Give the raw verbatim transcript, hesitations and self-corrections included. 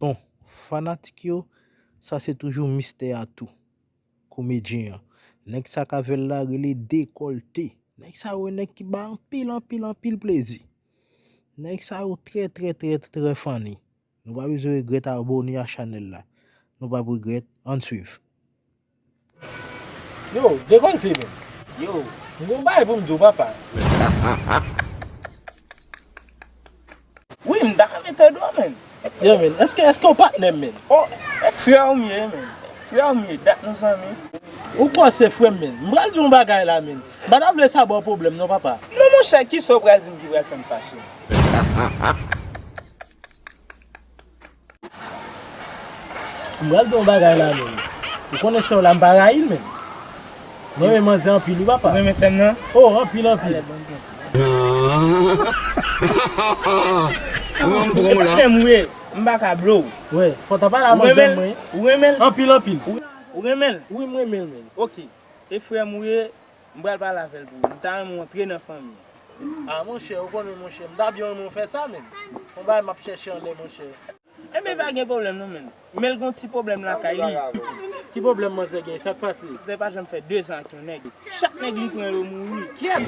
Bon, fanatik yo, sa se toujou mistè a tou. Komedyen an. Nèg sa k avè l la rele Dekolte. Nèg sa yo nèg ki bay anpil, anpil, anpil plezi. Nèg sa yo trè, trè, trè, trè funny. Nou pa bezwen regrèt abòne a chanèl la. Nou p ap regrèt. Ann swiv. Yo, Dekolte, men. Yo, m gon bagay pou m di w, papa. Wi, m ta renmen tande w, men. Yo, men, èske, èske w patnè m, men? Oh, e frè w m ye, men. E frè w m ye, dat nou zanmi. Ou kwè se frè m, men? M pral di w yon bagay la, men. M pa ta vle sa ba w pwoblèm, non, papa. Non, monchè, kisa w pral di m ki pral fè m fache? M pral di w yon bagay la, men. Ou konnen sè w la, m pa rayi l, men. M renmen manzè anpil, wi, papa. Ou renmen sè m nan? Oh, anpil, anpil. Ou renmen m tou, la? Frè m, wi, m pa ka blow. Wi, fò w ta pale a manzè m, wi. Ou renmen l? Anpil, anpil. Ou renmen l? Wi, m renmen l, men. Ok. E frè m, wi, m pral pale avè l pou ou. M ta renmen w antre nan fanmi. Ah, monchè, ou konnen, monchè, m ta byen renmen w fè sa, men. Yon bagay m ap chèche anlè, monchè. Enben, pa gen pwoblèm non, men. Men l gon ti pwoblèm lakay li. Ki pwoblèm manzè gen? Sa k pase? Manzè pa janm fè dezan ak yon nèg. Chak nèg li pran yo mouri. Kiyès?